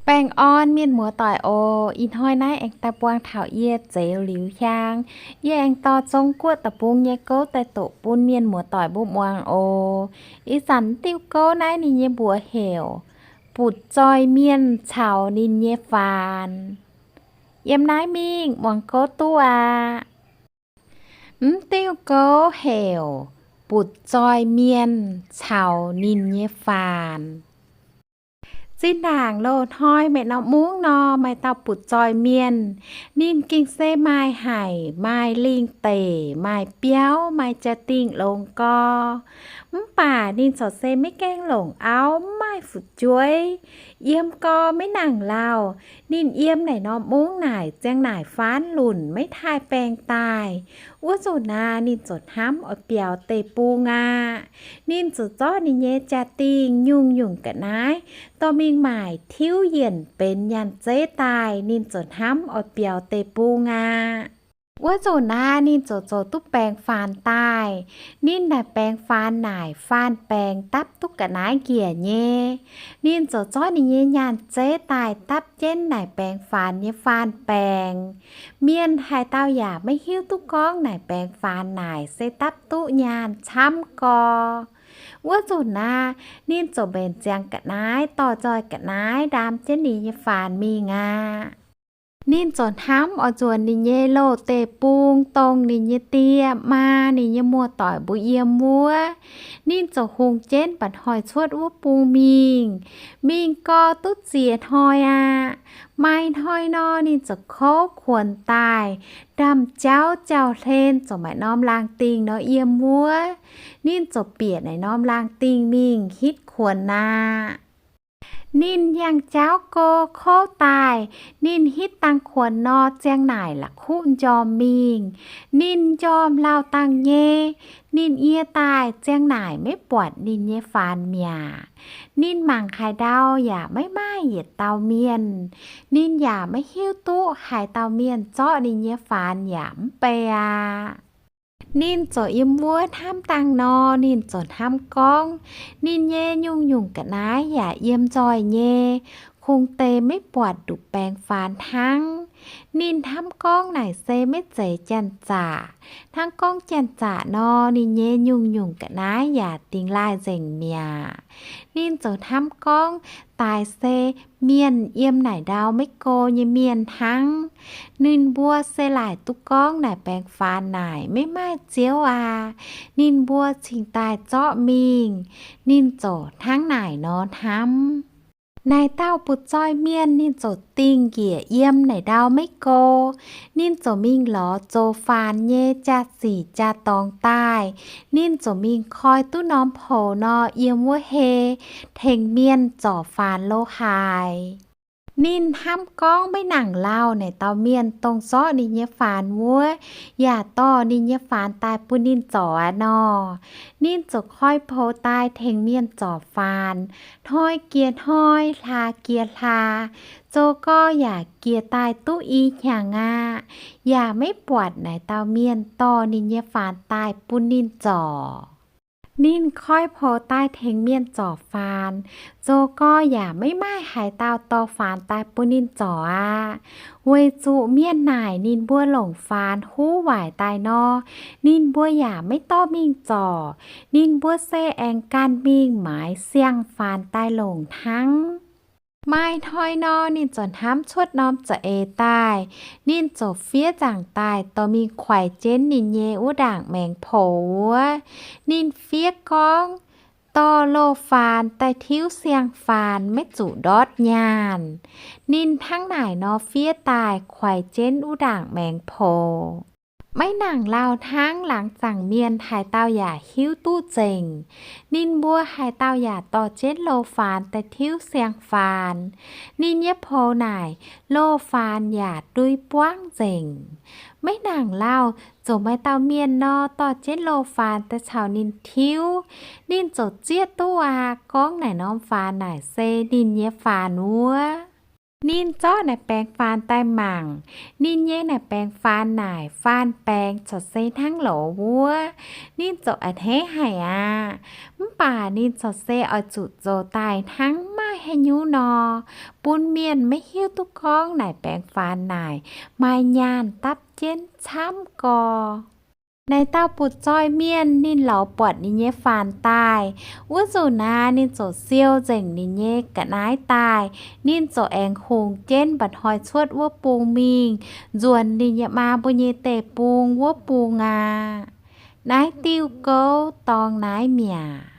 Baengh orn mienh muoz-doic oc. Ih hnoi naaiv aengx daaih buangh taux yie Zeux Liuz Hiaang. Yie aengx dorh Zong Guoqv deic-bung nyei gouv daaih doqc bun mienh muoz-doic mbuo muangx oc. Ih zanc diuh gouv naaiv ninh nyei mbuox heuc Butv-Zoih Mienh Caux Ninh Nyei Faanx. Yiem naaiv mingh muangx gouv duqv aqv. Mv diuh gouv heuc Butv-Zoih Mienh Caux Ninh Nyei Faanx. Zinh ndaangc loz-hnoi maaih norm mungv nor, maaih dauh butv-zoih mienh. Ninh gengh se maaih haic, maaih lingh deic, maaih biauv, maaih jaa-dingh longx gorx. Mv baac ninh corc se maiv gaengh longc auv, mv maaih fu'jueiv. Yiem gorx maiv nangc lauh. Ninh yiem naaic norm mungv naaic ziang naaic faanv lunc, maiv taaih baengh daaih. Wuov nzunc naaic ninh ziouc hnamv oix biaux deic-bung aqv. Ninh ziouc zorqv ninh nyei jaa-dingh nyungc-nyungc ga'naaiv dorh mingh maaic tiuv yienc benx nyaanh zeiv daaih. Ninh ziouc hnamv oix biaux deic-bung aqv. Wuov nzunc naaic ninh ziouc zoux duqv baengx faanx daaih. Ninh naaic baengx faanx naaic faanx-baengx dapv duqv ga'naaiv njiec nyei. Ninh ziouc zorqv ninh nyei nyaanh zeiv daaih dapv jienv naaic baengx faanx nyei faanx-baengx. Mienh haaix dauh yaac maiv hiuv duqv gorngv naaic baengx faanx naaic se dapv duqv nyaanh camv gorx. Wuov nzunc naaic ninh ziouc mbenc ziangx ga'naaiv dorh nzoih ga'naaiv ndaam jienv ninh nyei faanx mingh aqv. Ninh ziouc hnamv oix nzuonx ninh nyei loz-deic-bung, dongh ninh nyei die maa, ninh nyei muoz-doic mbuo yiem wuov. Ninh ziouc hungx jienv mba'hnoi cuotv wuov bung mingh. Mingh gorx duqv ziex hnoi aqv. Maaih hnoi nor ninh ziouc kouv kuonx daaih, ndaamv-jauv jauv-hlen ziouc maaih norm laangh dingh nor yiem wuov. Ninh ziouc bieqc naaic norm laangh dingh mingh hitv kuonx aqv. Ninh yangh jauv go kouv daaih, ninh hitv dangh kuonx nor ziang naaic la'kuqv njormh mingh. Ninh njormh lauh dangh nyei, ninh yie daaih ziang naaic maiv buatc ninh nyei faanx mi'aqv. Ninh mangc haaix ndau yaac maiv maaih yietc dauh mienh. Ninh yaac maiv hiuv duqv haaix dauh mienh zorqv ninh nyei faanx yaac mv bei aqv. Ninh ziouc yiem wuov hnamv dangh nor, ninh ziouc hnamv gorngv, ninh nyei nyungc-nyungc ga'naaiv yaac yiem nzoih nyei, kungx deix maiv buatc nduqc baengx faanx hnangv. Ninh hnamv gorngv naaic se maiv zeiz janx-zaqc. Hnangv gorngv janx-zaqc nor, ninh nyei nyungc-nyungc ga'naaiv yaac dingx laaih nzengc mi'aqv. Ninh ziouc hnamv gorngv, daaix se mienh yiem naaic ndau maiv go nyei mienh hnangv. Ninh mbuo se laaic duqv gorngv naaic baengx faanx naaic maiv maaih Ziouv aqv. Ninh mbuo cingx daaih zorqv mingh. Ninh ziouc hnangv naaic nor hnamv. Naaic dauh butv-zoih mienh ninh ziouc dingh njiec yiem naaic ndau maiv go. Ninh ziouc mingh lorz zoux faanx nyei jaa-sic jaa-dorngx daaih. Ninh ziouc mingh koi duqv norm poux nor yiem wuov hei tengx mienh zorc faanx lo haaix. Ninh hnamv gorngv maiv nangc lauh naaic dauh mienh dongh zorqv ninh nyei faanx wuov yaac dorh ninh nyei faanx daaih bun ninh zorc aqv nor. Ninh ziouc koi poux daaih tengx mienh zorc faanx, hnoi jiex hnoi, hlaax jiex hlaax, zoux gorx yaac jiex daaih duqv i hnyangx aqv, yaac maiv buatc naaic dauh mienh dorh ninh nyei faanx daaih bun ninh zorc. Ninh koi poux daaih tengx mienh zorc faanx, zoux gorx yaac maiv maaih haaix dauh dorh faanx daaih bun ninh zorc aqv. Weic zuqc mienh naaic ninh mbuo longc faanx huv waaic daaih nor, ninh mbuo yaac maiv dorh mingh zorc. Ninh mbuo se aengx ganh mingh maaiz siang-faanx daaih longc hnangv. Maaih hnoi nor, ninh ziouc hnamv cuotv norm za'eix daaih. Ninh ziouc fiev nzaangc daaih dorh mingh kuaix jienv ninh nyei wuov ndaangc maengx poux wuov. Ninh fiev gorngv, dorh loz-faanx daaih tiuv siang-faanx maiv zuqc ndortv nyaanh. Ninh hnangv naaic nor fiev daaih kuaix jienv wuov ndaangc maengx poux. Maiv nangc lauh hnangv, laangz zaangc mienh haaix dauh yaac hiuv duqv nzengc. Ninh mbuo haaix dauh yaac dorh jienv loz-faanx daaih tiuv siang-faanx. Ninh nyei poux naaic loz-faanx yaac dui buangv nzengc. Maiv nangc lauh, ziouc maaih dauh mienh nor dorh jienv loz-faanx daaih caux ninh tiuv. Ninh ziouc zieqv duqv aqv, gorngv naaic norm faanx naaic se ninh nyei faanx wuov. Ninh zorqv naaic baengx faanx daaih mangc. Ninh nyei naaic baengx faanx naaic faanx-baengx corc se hnangv loz wuov. Ninh ziouc a'hneiv haic aqv. Mv baac ninh corc se oix zuqc zoux daaih hnangv Naaiv haaix nyungc nor, bun mienh maiv hiuv duqv gorngv naaic baengx faanx naaic maaih nyaanh dapv jienv camv gorx. Naaic dauh butv-zoih mienh ninh lorz buatc ninh nyei faanx daaih, wuov nzunc naaiv ninh ziouc siou nzengc ninh nyei ga'naaiv daaih. Ninh ziouc aengx hungx jienv mba'hnoi cuotv wuov bung mingh nzuonx ninh nyei maa mbuo nyei deic-bung wuov bung aqv. Naaiv diuh gouv dorngx naaiv mi'aqv.